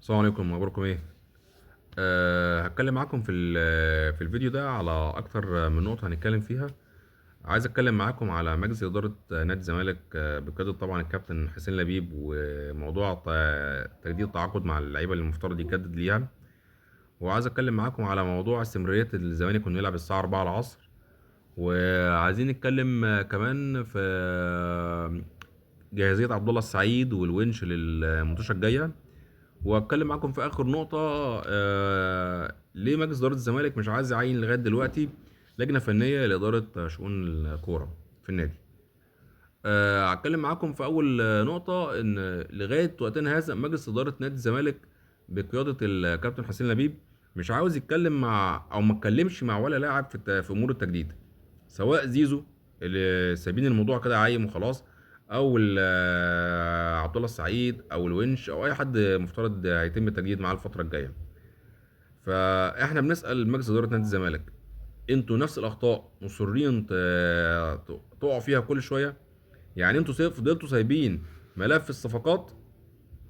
السلام عليكم، اخباركم ايه؟ هتكلم معاكم في الفيديو ده على اكتر من نقطة هنتكلم فيها. عايز اتكلم معاكم على مجلس ادارة نادي الزمالك، بقيادة طبعا الكابتن حسين لبيب، وموضوع تجديد التعاقد مع اللعيبة اللي المفترض يجدد ليها. وعايز اتكلم معاكم على موضوع استمرارية الزمالك انه يلعب الساعة 4 العصر. وعايزين نتكلم كمان في جاهزية عبد الله السعيد والونش للماتشات الجاية. واتكلم معاكم في اخر نقطة، ليه مجلس ادارة الزمالك مش عايز يعين لغاية دلوقتي لجنة فنية لادارة شؤون الكورة في النادي. هتكلم معاكم في اول نقطة، ان لغاية وقتنا هذا مجلس ادارة نادي الزمالك بقيادة الكابتن حسين لبيب مش عاوز يتكلم مع او ما اتكلمش مع ولا لاعب في امور التجديد، سواء زيزو اللي سايبين الموضوع كده عايم وخلاص، او عبد الله السعيد او الونش او اي حد مفترض هيتم التجديد معاه الفترة الجاية. فاحنا بنسال مجلس ادارة نادي الزمالك، انتوا نفس الاخطاء مصرين تقعوا فيها كل شوية؟ انتوا فضلتوا سايبين ملف الصفقات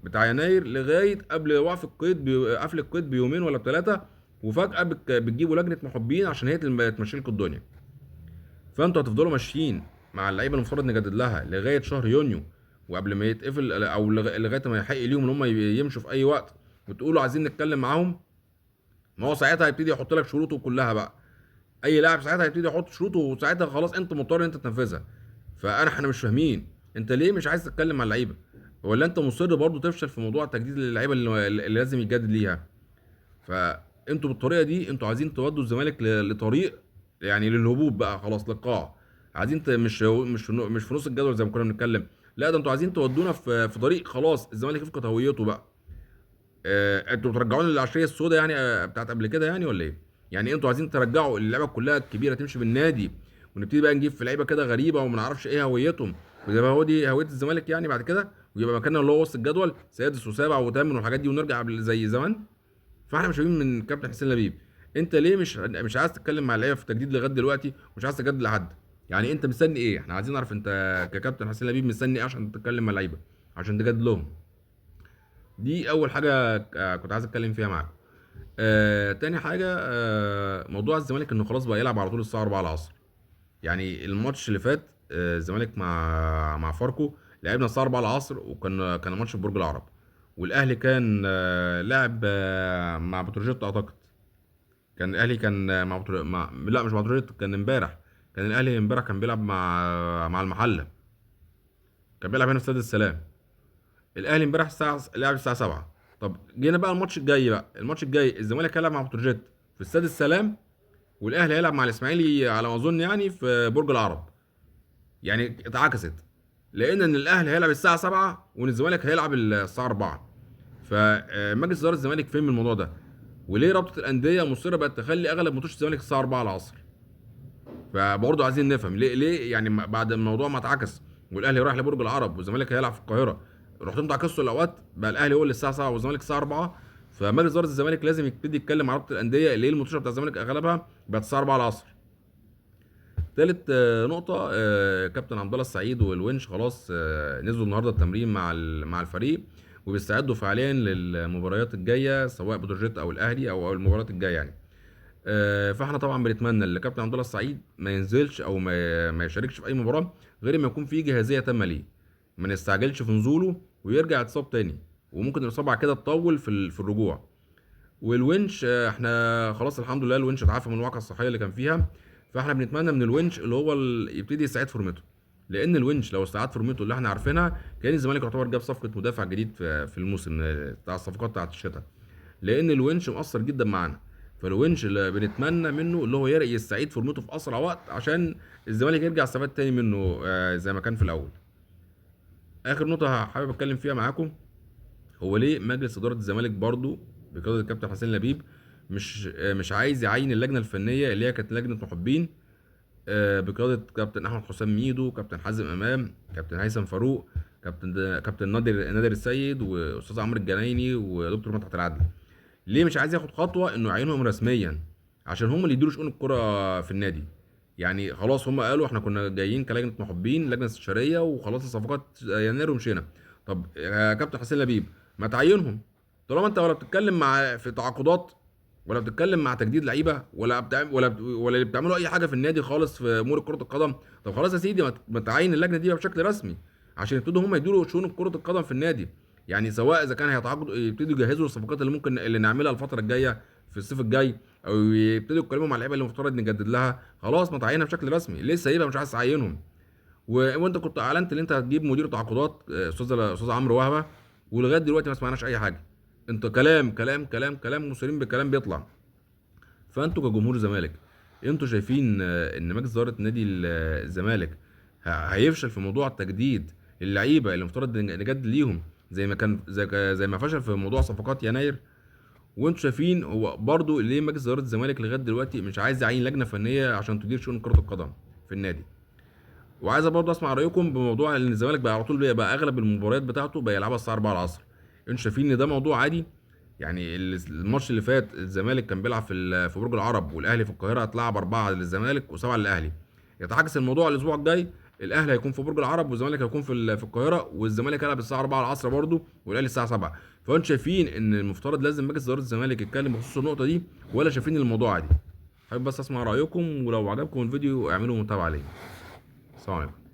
بتاع يناير لغاية قبل وقف القيد قفل القيد بيومين ولا بثلاثة، وفجاة بتجيبوا لجنة محبين عشان هي تمشي لكم الدنيا. فانتوا هتفضلوا ماشيين مع اللعيبة المفترض نجدد لها لغاية شهر يونيو، وقبل ما يتقفل او لغاية ما يحق ليهم ان هم يمشوا في اي وقت، وتقولوا عايزين نتكلم معاهم. ما هو ساعتها هيبتدي يحط لك شروطه كلها بقى، اي لاعب ساعتها هيبتدي يحط شروطه، وساعتها خلاص انت مضطر ان انت تنفذها. احنا مش فاهمين انت ليه مش عايز تتكلم مع اللعيبة، ولا انت مصر برضو تفشل في موضوع تجديد للعيبة اللي لازم يتجدد ليها؟ فانتوا بالطريقة دي انتوا عايزين تودوا الزمالك لطريق للهبوط بقى، خلاص للقاع. عايزين مش في نص الجدول زي ما كنا بنتكلم، لا ده انتوا عايزين تودونا في طريق خلاص الزمالك يفقد هويته بقى. انتوا بترجعونا للعشريه السوداء بتاعت قبل كده ولا ايه؟ انتوا عايزين ترجعوا اللعيبة كلها الكبيرة تمشي بالنادي، ونبتدي بقى نجيب في لعيبة كده غريبة وما نعرفش ايه هويتهم، وزي ما هو دي هوية الزمالك بعد كده، ويبقى مكاننا اللي هو وسط الجدول سادس وسابع وثامن والحاجات دي، ونرجع زي زمان. فاحنا مش فاهمين من كابتن حسين لبيب، انت ليه مش عايز تتكلم مع اللعيبة في التجديد لغاية دلوقتي، ومش عايز تجدد لحد؟ انت مستني ايه؟ احنا عايزين نعرف انت ككابتن حسين لبيب مستني ايه عشان تتكلم مع اللعيبة عشان تجدد لهم. دي اول حاجة كنت عايز اتكلم فيها معاكم. تاني حاجة، موضوع الزمالك انه خلاص بقى يلعب على طول الساعة 4 العصر. الماتش اللي فات، الزمالك مع فاركو لعبنا الساعة 4 العصر، وكان ماتش في برج العرب، والاهلي كان لعب مع بتروجيت اعتقد. كان الاهلي كان مع بترو-، مع، لا مش مع بتروجيت، كان امبارح، كان الاهلي امبارح كان بيلعب مع المحلة، كان بيلعب هنا في استاد السلام. الاهلي امبارح لعب الساعة 7. طب جينا بقى الماتش الجاي بقى، الماتش الجاي الزمالك هيلعب مع بتروجيت في استاد السلام، والاهلي هيلعب مع الاسماعيلي على ما اظن في برج العرب. اتعكست، لان ان الاهلي هيلعب الساعة 7 وان الزمالك هيلعب الساعة 4. فمجلس ادارة الزمالك فين من الموضوع ده؟ وليه رابطه الاندية مصرة بقت تخلي اغلب ماتشات الزمالك الساعة 4 العصر؟ فبرضه عايزين نفهم ليه بعد الموضوع ما اتعكس والاهلي رايح لبرج العرب والزمالك هيلعب في القاهرة، رحتوا انتوا عكستوا الاوقات، بقى الاهلي هو اللي الساعة 7 والزمالك الساعة 4. فمجلس ادارة الزمالك لازم يبتدي يتكلم مع رابطه الاندية ليه الماتشات بتاع الزمالك اغلبها بقت الساعة 4 العصر. تالت نقطة، كابتن عبد الله السعيد والونش خلاص، نزلوا النهارده التمرين مع الفريق، وبيستعدوا فعليا للمباريات الجاية سواء بتروجيت او الاهلي او المباريات الجاية. فاحنا طبعا بنتمنى ان كابتن عبد الله السعيد ما ينزلش او ما يشاركش في اي مباراة غير ما يكون في جاهزية تامة ليه، ما نستعجلش في نزوله ويرجع يتصاب تاني، وممكن الاصابة بعد كده تطول في الرجوع. والونش، احنا خلاص الحمد لله الونش اتعافى من الوعكه الصحية اللي كان فيها، فاحنا بنتمنى من الونش اللي هو يبتدي يستعيد فورمته، لان الونش لو استعاد فورمته اللي احنا عارفينها كان الزمالك يعتبر جاب صفقة مدافع جديد في الموسم بتاع الصفقات بتاعت الشتاء، لان الونش مقصر جدا معانا. فالونش اللي بنتمنى منه اللي هو يستعيد فورمته في اسرع وقت عشان الزمالك يرجع استفاد تاني منه، زي ما كان في الاول. اخر نقطة حابب اتكلم فيها معاكم، هو ليه مجلس ادارة الزمالك برضو بقيادة الكابتن حسين لبيب مش عايز يعين اللجنة الفنية اللي هي كانت لجنة محبين، بقيادة كابتن احمد حسام ميدو، كابتن حازم امام، كابتن هيثم فاروق، كابتن نادر السيد، واستاذ عمرو الجنايني، ودكتور مدحت العدل؟ ليه مش عايز ياخد خطوة انه يعينهم رسميا عشان هم اللي يديروا شؤون الكره في النادي؟ خلاص هم قالوا احنا كنا جايين كلجنه محبين، لجنة استشارية، وخلصنا صفقات يناير ومشينا. طب يا كابتن حسين لبيب ما تعينهم، طالما انت ولا بتتكلم مع في تعاقدات، ولا بتتكلم مع تجديد لعيبة، ولا بتعمل ولا اللي بتعملوا اي حاجة في النادي خالص في امور كره القدم، طب خلاص يا سيدي ما تعين اللجنة دي بشكل رسمي عشان يبتدوا هم يديروا شؤون كره القدم في النادي. يعني سواء اذا كان هيتعاقدوا، يبتدوا يجهزوا الصفقات اللي ممكن اللي نعملها الفترة الجاية في الصيف الجاي، او يبتدوا يتكلموا مع اللعيبة اللي المفترض نجدد لها. خلاص ما تعينها بشكل رسمي، ليه سايبها مش عايز تعينهم؟ وانت كنت اعلنت ان انت هتجيب مدير تعاقدات، استاذ عمرو وهبه، ولغاية دلوقتي ما سمعناش اي حاجة. انت كلام كلام كلام كلام، مصرين بكلام بيطلع. فانتوا كجمهور زمالك، انتوا شايفين ان مجلس ادارة نادي الزمالك هيفشل في موضوع التجديد اللعيبة اللي المفترض نجدد ليهم، زي ما كان زي ما فشل في موضوع صفقات يناير؟ وانتوا شايفين هو برضو ليه مجلس ادارة الزمالك لغاية دلوقتي مش عايز يعين لجنة فنية عشان تدير شؤون كره القدم في النادي؟ وعايز برضه اسمع رايكم بموضوع ان الزمالك بقى على طول بقى اغلب المباريات بتاعته بيلعبها الساعة 4 العصر. انتوا شايفين ان ده موضوع عادي؟ يعني الماتش اللي فات الزمالك كان بيلعب في برج العرب والاهلي في القاهرة، اتلعب 4 للزمالك و7 للاهلي. يتعكس الموضوع الاسبوع الجاي، الاهلي هيكون في برج العرب والزمالك هيكون في القاهرة، والزمالك هيلعب الساعة 4 العصر برضه والاهلي الساعة 7. فانتوا شايفين ان المفترض لازم مجلس ادارة الزمالك يتكلم بخصوص النقطة دي، ولا شايفين الموضوع عادي؟ حابب بس اسمع رايكم، ولو عجبكم الفيديو اعملوا متابعه ليا. السلام عليكم.